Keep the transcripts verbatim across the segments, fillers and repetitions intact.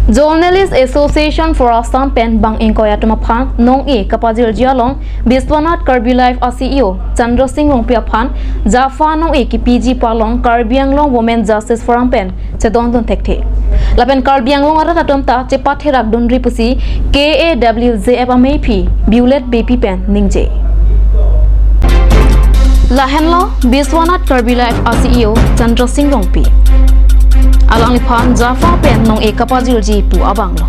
Journalist Association for Assam pen bang ingkoi atum aphan nong-e kapajirji along Biswanath Karbi Live a-C E O Chandra Singh Rongpi aphan JAFA nong-e kepiji pu along Karbi Anglong Women Justice Forum pen chedondun thekthe. Lapen Karbi Anglong arat atum ta chepatherak dunri pusi K A W J F ameiphi Violet Beypi pen ningje. Lahenlo Biswanath Karbi Live a-C E O Chandra Singh Rongpi. Alangliphan JAFA pen nong-e kapajirji pu abanglo.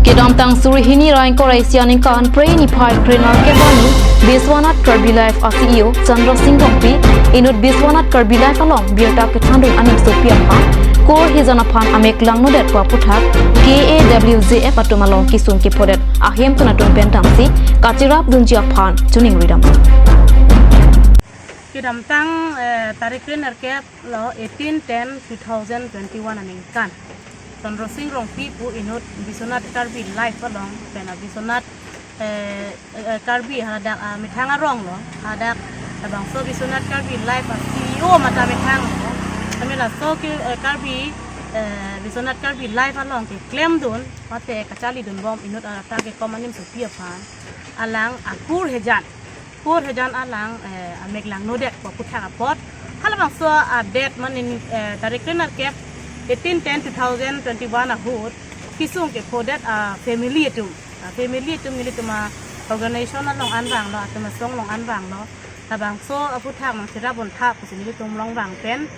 Kedamtang suri hini ra ingkoi ra isi aningkan Phre niphai kre-nerkep arni Biswanath Karbi Live a-C E O Chandra Singh Rongpi inut Biswanath Karbi Live along birta kethandun aning sopi aphan kur hijan aphan amek langnodet pu aputhak K A W J F atum along kesung kephodet ahemtun atum pen damsi kachirap dunji aphan choningri dam. Kedamtang, eh, tarik kre-nerkep lo eighteen ten two thousand twenty-one aningkan Chandra Singh Rongpi pu inut Biswanath Karbi Live along pen a Biswanath, eh, eh, Karbi hadak, ah, methang arong lo hadak labangso Biswanath Karbi Live a-C E O mata methang lo. Kami laso ke, eh, Karbi, eh, Biswanath Karbi Live along keklemdun mate kacharlidun bom inut arat akekom aning sopi aphan alang akur hijan kur hijan alang, eh, amek langnodet pu aputhak apot. Halabangso a-date mane, eh, tarik kre-nerkep eighteen ten two thousand twenty-one ahut kesung kephodet a-family atum. A-family atum nelitum a-organization along an vanglo, atum asong along an vanglo. Labangso aputhak nangcherap untha pusi nelitum along vang pen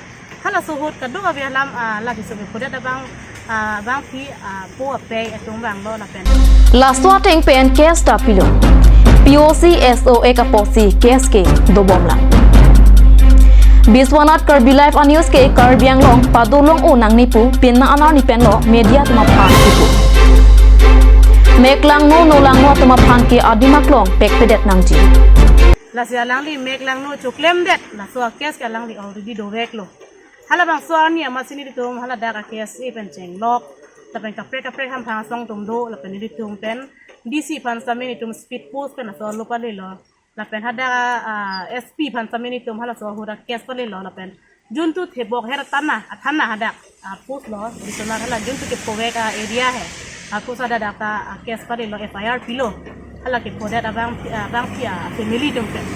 halaso ahut kadokave alam, ah, la kesung kephodet abang, ah, abangpi, ah, po apei atum vanglo lapen. Laso ateng pen case ta pilo. P O C S O Act apotsi case ke dobomlang. Biswanath Karbi Live a-news ke Karbi Anglong padolong-o nangne pu pini anerni penlo media atum aphan kipu. Mek langno no langno atum aphan ke adim aklong pekpedet nangji. Lasi alangli mek langno choklemdet, laso a-case ke alangli already doveklo. Halabangso arni amatsi nelitum haladak a-case pen chenglok, lapen kaprek kaprek hamphang asong atum do, lapen nelitum pen D C aphan sitame nelitum speed post pen laso lo palelo. Lapen hadak, ah, S P aphan sitame nelitum halaso ahut a-case palelo, lapen juntu thebok her thana, a-thana hadak, ah, post lo, Biswanath hala juntu kephovek a-area he. Ah, post hadak ta, ah, case palelo, F I R pilo. Hala kephodet abang, ah, abangpi a-family atum pen.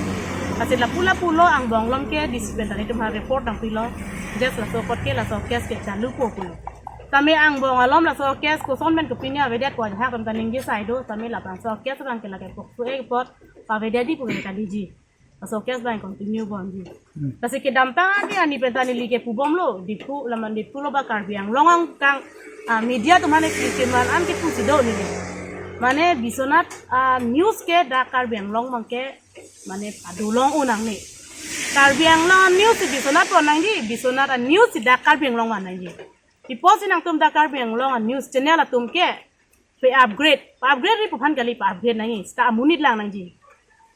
Lasi lapu lapulo angbong along ke D C pen ta nelitum ha report nangpilo. Just laso apot ke laso case ke chalupo pulo. Sitame angbong along laso case koson pen kopine avedet pu ajahak pen ta ningje sai do, sitame labangso case abang ke lake pokso-e apot pavedetji pu ke kaliji. Laso case abang continue bomji. Hmm. Lasi kedamtang ani ani pen ta neli ke pubomlo, Diphu laman Diphu lo ba Karbi Anglong angkang, ah, media atum mane ke keman an kepusi do neli. Mane Biswanath, ah, news ke dak Karbi Anglong abang ke mane padolong-o nangne. Karbi Anglong news si Biswanath pon nangji, Biswanath a-news si dak Karbi Anglong pon nangji. Ipo si nangtum dak Karbi Anglong a-news channel atum ke pe-upgrade, pe-upgrade ri pu aphan kali, pe-upgrade nangji, seta amonit lang nangji.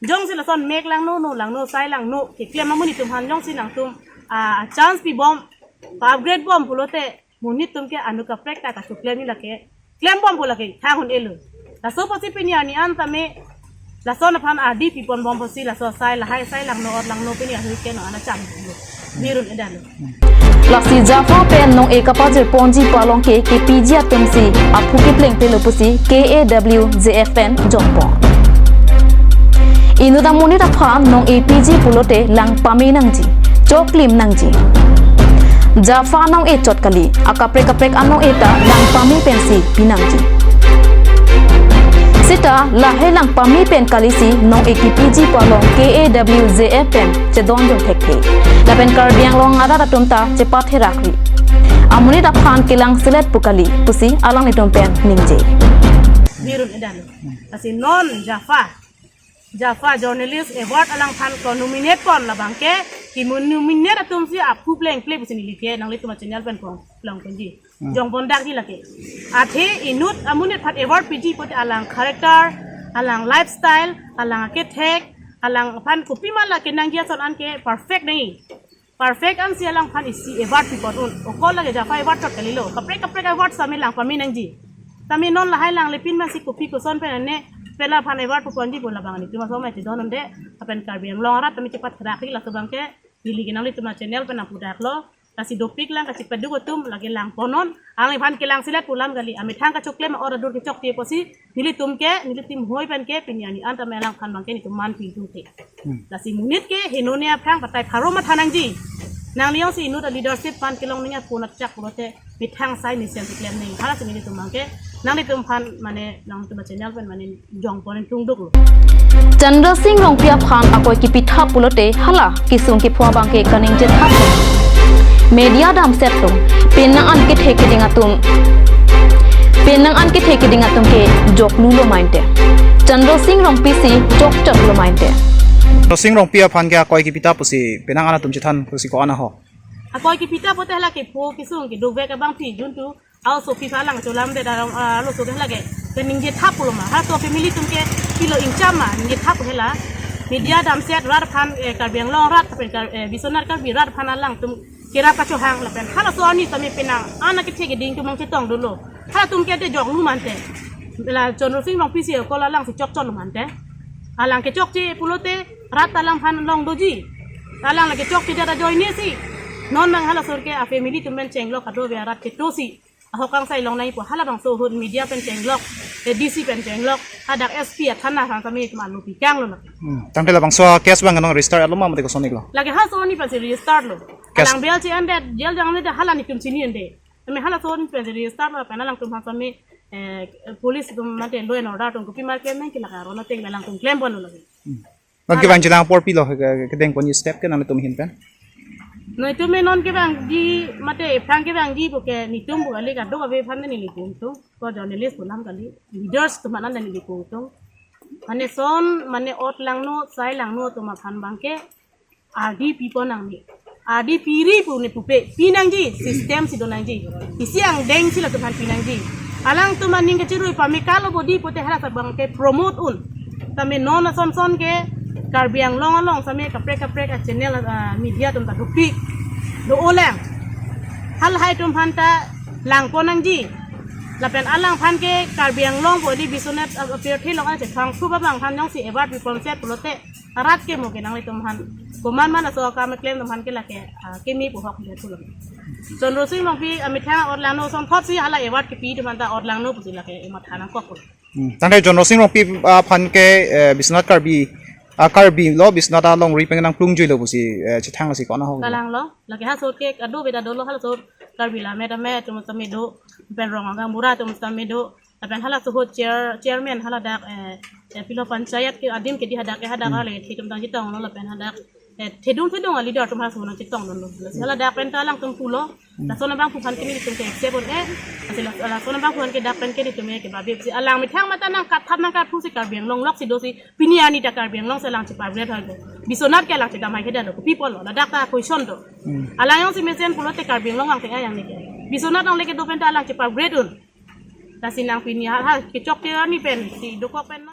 Jongsi lason mek langno, no langno, sai langno keklem amonit atum aphan jongsi nangtum, ah, chance pibom, pe-upgrade bom pulote monit atum ke anu kaprek ta kachoklem ni lake klembom pu lake thang un-elo. Laso apotsi pini arni an tame lason aphan ardi piponbom apotsi laso sai lahai sai langno or langno pini ahui ke no ana cham lo. Nirun edalo. Lasi JAFA pen nong-e kapajir ponji pu along ke kepiji atum si aphu kepleng pelo pusi K A W J F pen jongpon. Inut amonit aphan nong-e piji pulote lang pame nangji, choklim nangji. JAFA nong-e chot kali, akaprek kaprek anong-e ta lang pame pensi pinangji. Seta lahai lang pame pen kalisi nong-e kepiji pu along K A W J F pen chedondun thekthe. Lapen Karbi Anglong arat atum ta chepatherakri. Amonit aphan kelang selet pu kali pusi alanglitum pen ningje. Nirun edalo. Lasi non JAFA JAFA Journalist Award alangphan ko-nominate pon labang ke, kemu-nominate atum si aphu pleng pleng pusi neli ke nanglitum a-channel pen pon long ponji. Hmm. Jongpon dakji lake. Athe inut amonit aphan award piji pulote alang character, alang lifestyle, alang akethek, alangphan kopima lake nangji ason an ke perfect nangji. Perfect ansi alangphan isi award pipon un. Okol lake JAFA award chot kalilo. Kaprek kaprek award sitame lang pame nangji. Sitame non lahai lang lepin masi kopi koson pen ne pen laphan award piponji pu labang nelitum asomar chedondunde. Lapen Karbi Anglong arat tame chepatherakri laso abang ke neli ke nanglitum a-channel pen nangpudaklo. Lasi dopik lang kachepaduk atum lake lang ponnon. Alangli aphan kelang silet pu alam kali. Amethang kachoklem a-order kechokche pusi nelitum ke, nelitum hoi pen ke pini arni an tame alangphan abang ke nelitum man pidun te. Hmm. Lasi monit ke henonia aphrang batai pharo matha nangji. Nangli jongsi inut a-leadership aphan kelong ning apun atchak pulote methang asai mesen si klem ning. Halasi nelitum abang ke nanglitum aphan mane nangtum a-channel pen mane jong pon tung duklo. Chandra Singh Rongpi aphan akoi kipithap pulote hala kesung kepho abang ke kaningje thap. Media damset lo, penang an kethe keding atum, penang an kethe keding atum ke joklu lo mante. Chandra Singh Rongpi si chokchok lo mante. Chandra Singh Rongpi aphan ke akoi kipithap pusi penang an atum chethan pusi ko-an ahok? Akoi kipithap pulote hala kepho kesung keduk vek abang pidun tu. Halaso aphi alang cholamdet arong, ah, halaso ke lake kaningje thap pulo ma. Halaso a-family atum ke pilo ingcham ma, ningje thap hela. Media damset rat aphan, eh, Karbi Anglong rat pen Kar-, eh, Biswanath Karbi rat aphan alangtum kerap kachohang lapen halaso arni tame penang an akethe keding atum abang chetong dunlo. Halatum ke de joklu mante. La Chandra Singh Rongpi si akol alang si chokchok lo mante. Alang kechokche pulote rat alangphan long doji. Alang lake chokchedet ajoine si. Non abang halaso ke a-family atum pen chenglok kadokave arat kedo si ahok kangsai long nangji pu halabangso ahut media pen chenglok, A D C pen chenglok, hadak S P athana aphan tame itum alo pikang lo lake. Hmm. Tangte labangso case abang nang register lo ma mate koson-iklo? Lake halaso arni pensi register lo. Case. Alang bail che-endet, jail jang-endet hala nelitum chini-endet. Tame halaso arni pensi register lo pen alangtum aphan tame, eh, police atum mate law and order atum kopima klem nangji lake aron ateng alangtum klem pon lo lake. Hmm. Non kevang chenang apor pilo ke, ke, kedeng ponji step ke nanglitum ahin pen? Nelitum non kevangji mate aphrang kevangji pu ke nelitum pu kali, kadokave aphan neli kung tung. Ko journalist pu alam kali, leaders atum aphan neli kung tung. Mane son, mane ot langno, sai langno atum aphan abang ke ardi pi pon nangne. Ardi piri pu ne pupe, pi nangji, system si do nangji. Isi angdeng si latum aphan pi nangji. Alangtum aning kachirui pame kalo bodi pute hala abang ke promote un. Tame non ason son ke Karbi Anglong along tame kaprek kaprek a-channel, ah, media atum ta dopik do-olang. Halahai atum aphan ta lang pon nangji. Lapen alangphan ke Karbi Anglong bodi Biswanath, ah, apirthe along an chethang thu abang aphan jongsi award pi ponset pulote arat ke mo ke nanglitum aphan koman man aso akam keklem atum aphan ke lake, ah, keme pu ahok dia thu lo. Chandra Singh Rongpi amethang ot langno asonthot si hala award kepi atum aphan ta ot langno pusi lake ematha nangkok pu. Hmm. Tangte Chandra Singh Rongpi, ah, aphan ke, eh, Biswanath Karbi, ah, Karbi lo Biswanath alongri pen nangplung juilo pusi, eh, chethang si ko-an ahok? Kalang lo, lake halaso ke kadokave ta dolo, halaso Karbi Lammet Amen atum tame do, pen Rong Agang Bura atum tame do, lapen halaso ahut chair, chairman haladak, eh, eh, pilo panchayat ke adim ke di hadak ke hadak, hmm, ale thedung tang chetong lo lapen hadak, eh, thedung thedung a-leader atum halaso nangchetong dunlo. Lasi haladak pen ta alangtum pulo. Hmm. Lason abangphu aphan ke nelitum ke accept un-e. Lasi la-, lason abangphu aphan ke dak pen ke nelitum ke babe si alang methang mate nangkathap nangkathu si Karbi Anglong lok si do si pini arni ta Karbi Anglong si alang chepa-upgrade hoi do. Biswanath ke alang chedam hai keda do. Kopi pulo, ladak ta question do. Hmm. Alang jongsi mesen pulote Karbi Anglong angthek ayang ne ke. Biswanath along le kedo pen ta alang chepa-upgrade un. Lasi nang pini ha, ha, kechokche arni pen si dokok pen.